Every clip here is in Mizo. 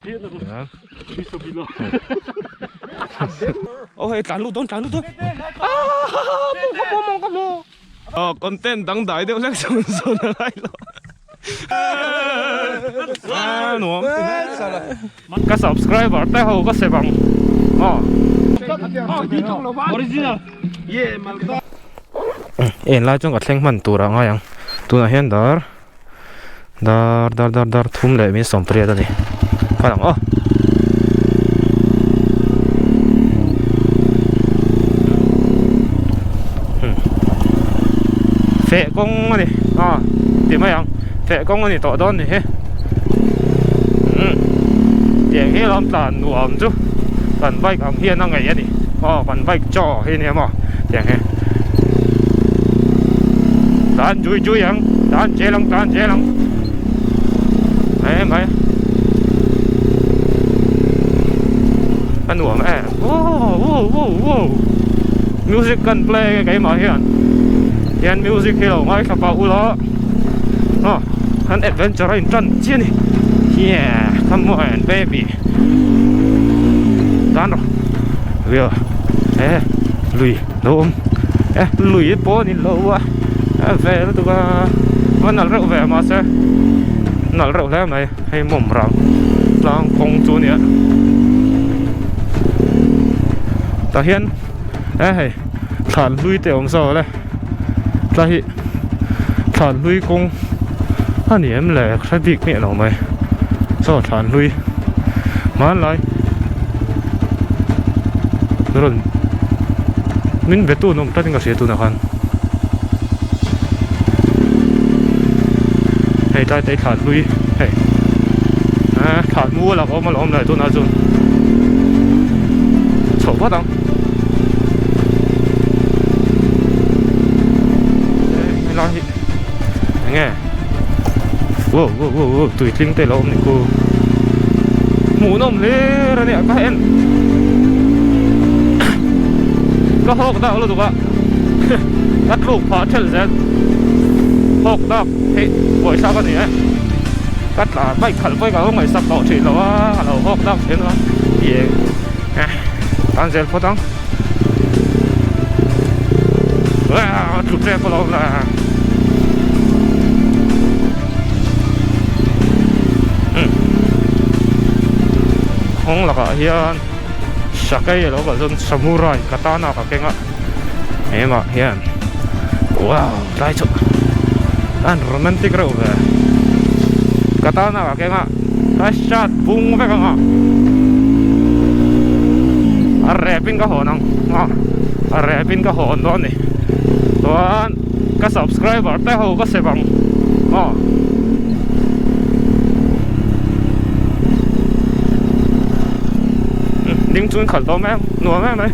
Oh hei tlan lut dawn tlan lut dawn Oh content dang dai deuh hlek sawn sawn a ngai lo nuam ka subscriber te ho ka sep ang aw Original en lai chuan ka thleng hman tur ah ngai ang tunah hian dar Dar dar dar dar thum leh min sawmpariat a ni kal ang aw. Feh kawng a ni a ti mai ang feh kawng a ni tawh dawn ni hi tiang hi lam tlan nuam chu kan bike ang hian a ngaih a ni aw kan bike chaw hi nia maw tiang hi. Tlan chui chui ang tlan zel ang tlan zel ang mai mai a nuam em wow wow wow wow music kan play keimah hian hian music hi lo ngaithla pah ula aw kan adventure a in tan chiah a ni yeah come on baby tlan rawh ria e lui lo awm e lui pawh a ni lo a a ve lutuk a a nalh reuh ve mahse nalh reuh hle mai hei mawm rang tlang kawng chu a nia tah hian e hei thlan hlui te a awm saw le tlai hi thlan hlui kawng a ni em le ka hre bik miah lo mai saw thlan hlui hmanlai rawn min be tu an awm tlat in ka hria tunah khan hei tlai te hi thlan hlui hei ah thlan mual a awm alawm le tunah chuan chhoh vat ang. Helai hi enge wow wow wow wow tui tling te lo awm ni ku hmuhnawm hlir a nia ka en ka hawk dak lutuk a ka tluk phah thelh zel hawk dak hi pawisa ka ni e ka tla bike khalh pawh hi ka lo ngaihsak tawh thin lo a ka lo hawk dak thin a Tan zel phawt ang. Ah, tlu ṭep alawm le. Kawng lakah hian sakei alo kal chuan samurai katana ka keng a hemah hian wow tlai chu an romantic reuh ve katana ka keng a. Ka shirt bung vek ang a a rep in ka hawn ang a a rep in ka hawn dawn a ni chuan ka subscriber te ho ka sep ang aw ding chuan khalh tawh mai ang nuam em mai.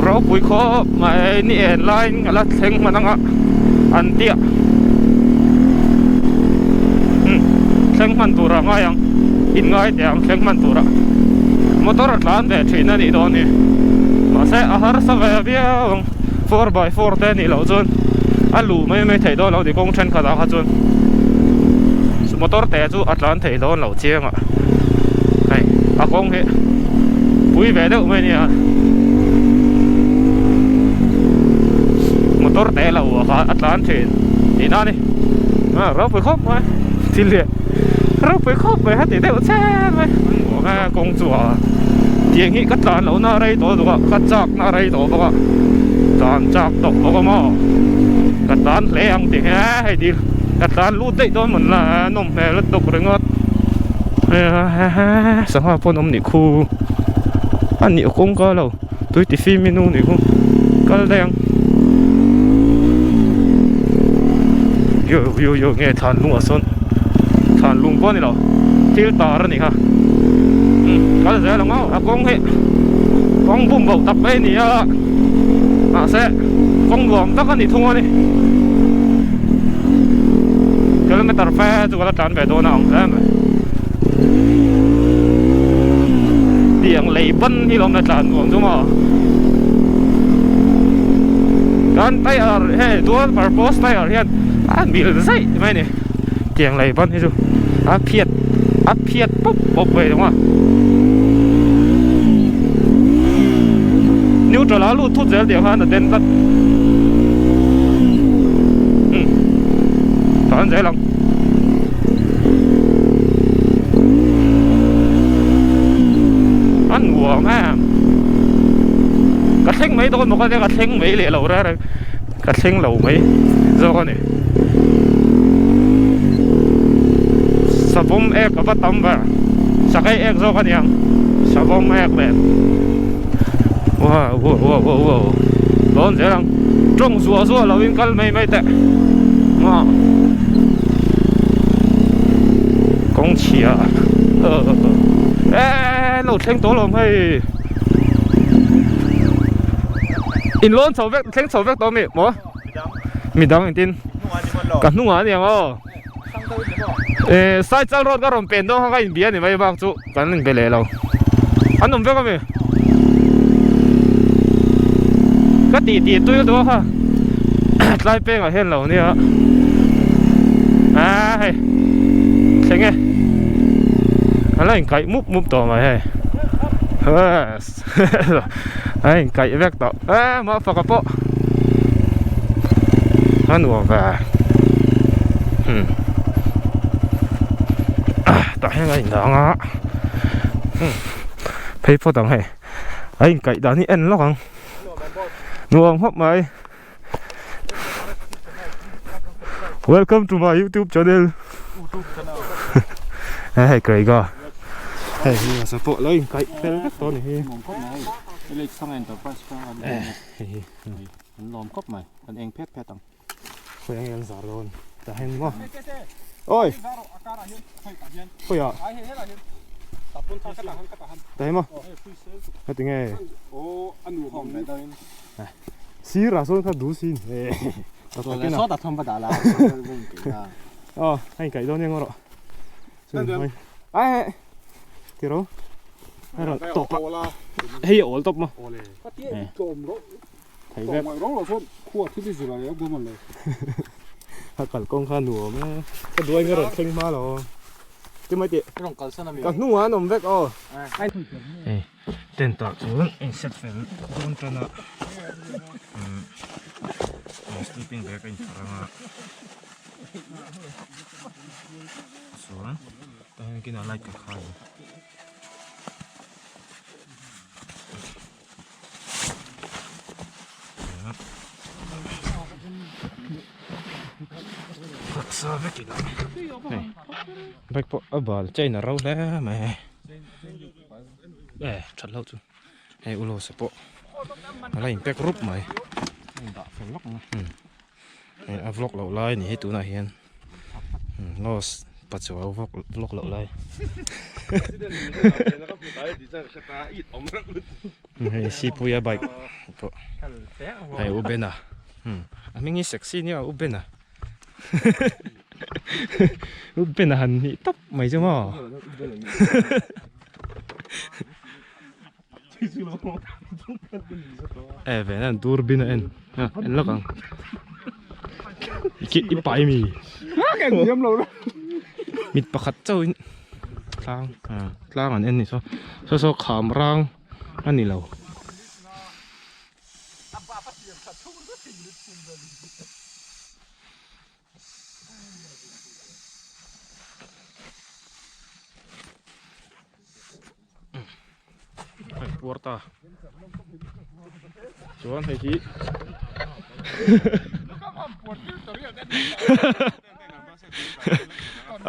Ropui khawp mai ni en laiin a la thleng hman anga an tia umm thleng hman turah ngai ang in ngai teh ang thleng hman turah motor a tlan ve thin a nih dawn hi mahse a harsa ve viau ang 4x4 te a nih loh chuan a luh mai mai theih dawn lo ni kawng thenkhat ah kha chuan motor te chu a tlan thei dawn lo chiang a hei a kawng hi pui ve deuh mai ania motor te lo ah khan a tlan thin tihna a ni a ropui khawp mai thil hi ropui khawp mai heti deuh che mai kawng chu a tiang hi ka tlan loh na a rei tawh lutuk a ka chak na a rei tawh bawk a tlan chak tawh bawk a maw ka tlan hle ang tih hi hei dil ka tlan lut daih dawn mawn la nawm hmel lutuk ringawt sangha pawn awm nih khu a nih kawngka lo tui ti fim in u nih khu kal daih ang yo yo yo nge thlan lung ah sawn thlan lung pawh a ni lo thil tar a nih kha umm kal zel ang aw a kawng hi kawng bum bo tak mai a ni a mahse kawng nuam tak a ni thung a ni kilometer fe chu ka la tlan ve dawn a ang hle mai tiang lei ban hi lawm la tlan nuam chu maw. Chuan tyre hei dual purpose tyre hian a mil zaih mai a ni. Tiang lei ban hi chu a phiat a phiat pawp pawp mai ang a. Neutral ah a lut thut zel tih ang khan a den tlat. Umm tah an zel ang. A nuam em. Ka thleng mai dawn bawk a nia ka thleng mai leh lo reng reng ka thleng lo mai zawk a ni. Savawm ek a va tam ber sakei ek zawk a niang savawm ek nen wow wow wow wow wow dawn zel ang tawng zuah zuah lo in kal mai mai teh maw kawng chhia eee lo thleng tawh lo hei in lawn chho vek thleng chho vek tawh ami maw. Midang engtin ka hnungah a ni ang aw eh Saichal road ka rawn pen dawn kha ka inbia a ni mai bak chu kan inbe leh lo an awm vek ami ka tih tih tui lutuk a kha tlai pengah hian lo nia a hei thleng e a la inkaih mup mup tawh mai hei a inkaih vek tawh e mah faka pawh a nuam ve hmm tah hian a indang a hmm phei phawt ang hei a inkaih dan hi en lawk ang nuam khawp mai welcome to my youtube channel hei Craig-a hei hi a pawh lo inkaih fel vek tawh a ni hi hei hi an lawm khawp mai kan eng phet phet ang khawi ang an zar dawn tah hian maw oi khawiah tah hi maw heti nge Sir ah sawn kha duh sin Sawt ah thawm va dah la Aw a inkaih dawn eng erawh Ai hei Tiro Hei rawn tawp a Hei a awl tawp maw Thei vek A kalkawng kha nuam e Ka duai nge rawn thleng hma lo Ti mai tih Ka hnungah an awm vek aw Hei Tent ah chuan a inset fel dawn tan a umm sleeping bag a inpharh ang a chuan tah hian kinah light ka khai ang taksa vek ila hei bike pawh a bal chain a ro hle mai hei. Eh that loh chu hei u lawsa pawh a la in pack rup mai hei a vlog loh lai a ni hi tunah hian loss pachuau vlog loh lai hei sipuia bike pawh hei u bena a hming hi sexy nia u bena. Pen a han hnih tawp mai chu maw e ve nan durbin a en a en lawk ang i pai mi mit pakhat chauh in tlang tlang an en ni saw saw saw kham rang a ni lo. Hei puar ta chuan hei hi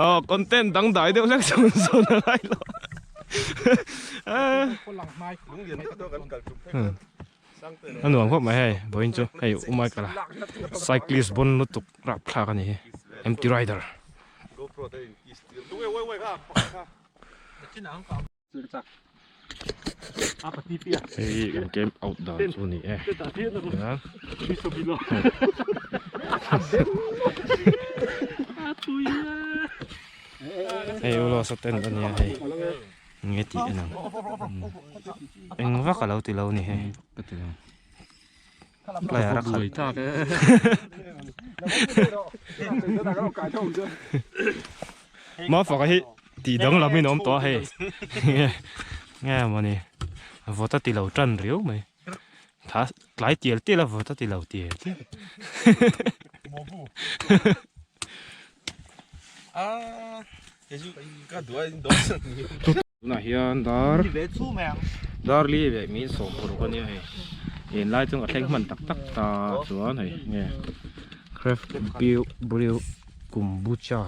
aw content dangdai deuh hlek sawn sawn a ngai lo A nuam khawp mai hei vawiin chu hei u Michael a cyclist bawn lutuk rapthlak a ni hi empty rider. Hei kan camp out dan chu a ni e hei u Losa tent a nia hei. Nge tih en ang eng vak a lo ti lo ni hei Player a khalh. Mafaka hi tih danglam in a awm tawh a hei. Nge nge mawni vawt a ti lo tan riau mai. Tha tlai tial tial a vawt a ti lo tial tial. Tunah hian dar dar li leh min sawm paruk a nia hei en lai chuan ka thleng hman tak tak ta chuan hei nge craft beer brew kombucha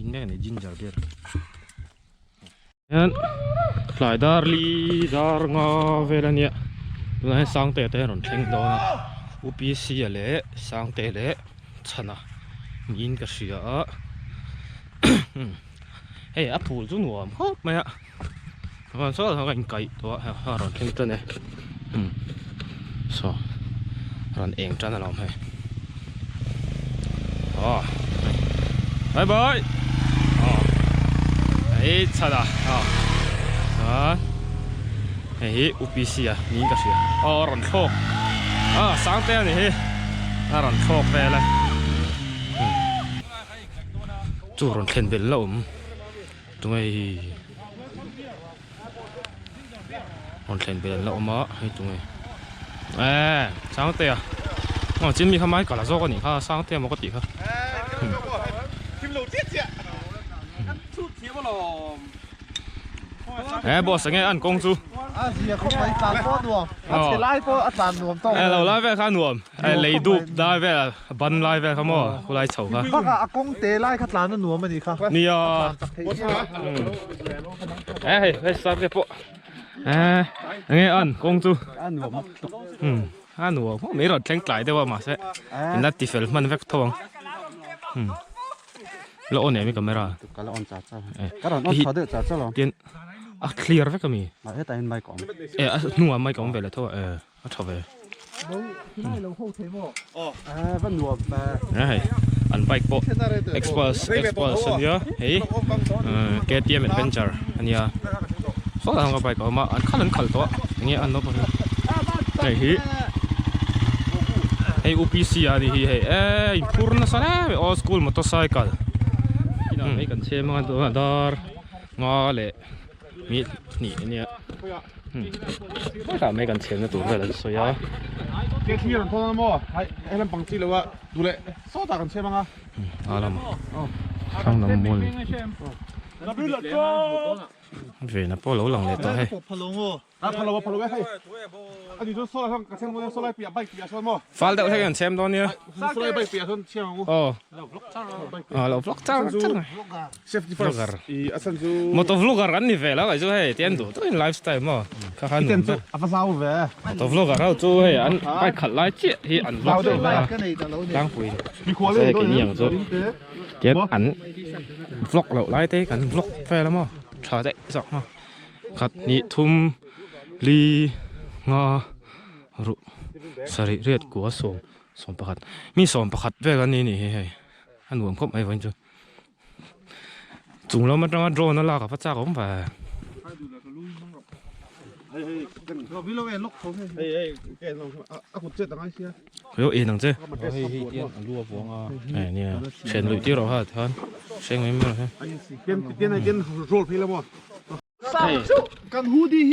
in mek a ni ginger beer hian tlai dar li dar nga vel a nia tunah hian Sangtea te an rawn thleng dawn a U_P_C a leh Sangtea leh Chhana niin ka hria a. Hei a phul chu nuam khawp mai a chuan saw a in kaih tawh a a rawn thleng tan e saw rawn eng tan alawm hei aw bye bye aw hei chhan a aw chuan hei hi U_P_C a niin ka hria aw a rawn thlawk a Sangte a ni hi a rawn thlawk vel e. Chu rawn thlen belh la awm tunge hi rawn thlen belh an la awm a hei tunge eee Sangtea aw chin mi kha mai kal a zawk a nih kha Sangtea maw ka tih kha He boss enge an kawng chu A zia khawp mai tlan pawh a nuam a chhe lai pawh a tlan nuam tawk lo lai vel kha a nuam lei dup dai vel ban lai vel kha maw khulai chho kha bakah a kawng te lai kha tlan a nuam a nih kha nia e hei hei sar te pawh e enge an kawng chu a nuam a nuam khawp mai rawn thleng tlai deuh a mahse in la ti fel hman vek tho ang la on em i camera ka la on char char ka rawn on tha deuh char char lo tin a clear vek ami a hetah hian mic a awm e a hnungah mic a awm ve leh tho a e a tha ve e va nuam e hei an bike pawh Xpulse Xpulse ania hei KTM adventure ania sawtah hian ka bike a awm a an khalh an khalh tawh a enge an lo hei hi hei UPC a nih hi hei eee inphur nasa hle mai aw school motorcycle hei kan chhem anga tunah dar nga leh mi hnih ania hetah mai kan chhemna tur vel an sawi a. A lam thlang lam mual vena pawh a lo lang leh tawh hei. Fal deuh hlek an chhem dawn nia. Aw. A lo vlog char char mai. Vlogger. Moto vlogger an ni ve lo kai chu hei ti an duh tawhin lifestyle maw kha kha nuam ber. Moto vlogger ho chu hei an bike khalh lai chiah hi an vlog thin a tlangpui hei keini ang chu tian an vlog loh lai te hi kan vlog vel a maw tha daih zawk maw. Khat hnih thum li nga ruh sarih riat kua sawm sawm pakhat mi sawm pakhat vel an ni nih hi hei a nuam khawp mai vawiin chu chung lam atanga drone a lak a va chak awm ve. Khaw en ang che eh nia hren luih tir rawh ha tikhan hreng mai mai rawh se.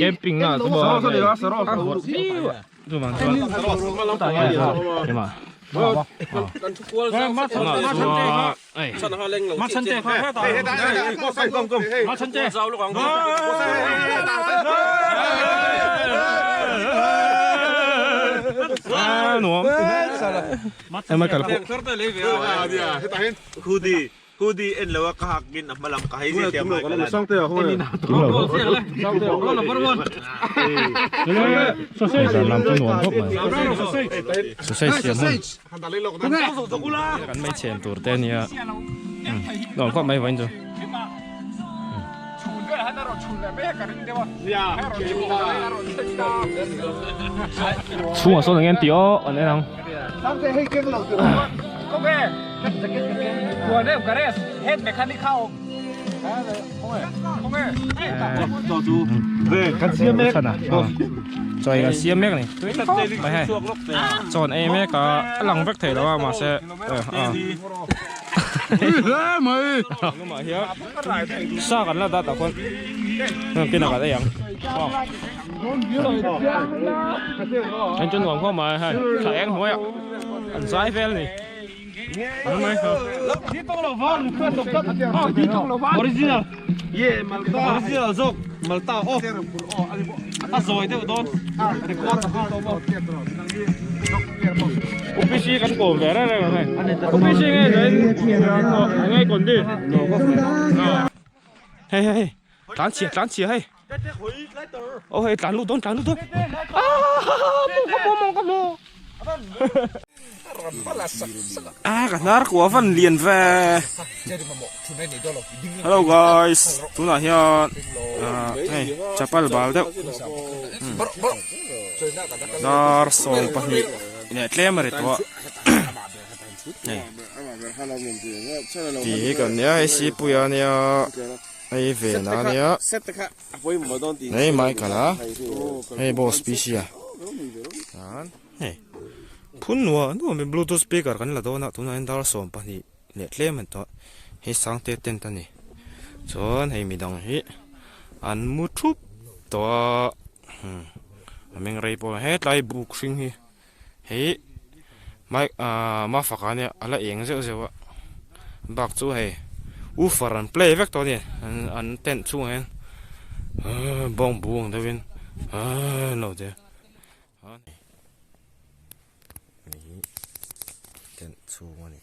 Camping na chu maw chu vang chuan ema nuam ema kal pawh Hoodie en lo a ka hak in a hma lam ka hei zia tia mai ka lan. Zan lam chu nuam khawp mai. Sausage siam hun. Kan mei chhem tur te ania. Nuam khawp mai vawiin chu. Chhungah sawn eng nge an tih aw an en ang. Chaw ei kan siam mek a ni mai hei chaw an ei mek a a lang vek thei lo a mahse sa kan la dah tah khawn kinah kan ei ang. An chu nuam khawp mai hei thla eng hnuaiah an zai vel a ni. Original Original zawk Malta off a zawi deuh dawn record a hmang tawh maw. UPC kan kawm ve reng reng ang hei. UPC nge zain nge kondi. Hei hei hei tlan chhia tlan chhia hei. Ô hei tlan lut dawn tlan lut dawn. Ka mu ka mu ka mu. A ka hnar kuah van lian ve. Hello guys tunah hian hei chapal bal deuh dar 12 leh tlem a ri tawh a hei tih hi kan nia hei sipuia nia hei vena nia hei Michael a hei boss PC a hei phun nuah nuah mai bluetooth speaker kan la dawn a tunah hian dar 12 leh tlem a ni tawh hei sangte tent a ni chuan hei midang hi an mu thup tawh a hmm a meng rei pawh hetlai buk hring hi hei mic ahh mafaka ania a la eng zeuh zeuh a bak chu hei woofer an play vek tawh a ni an tent chhungah hian ahh bawng bu ang deuhin ahh an lo ti a. Hei hi tent chhung a ni.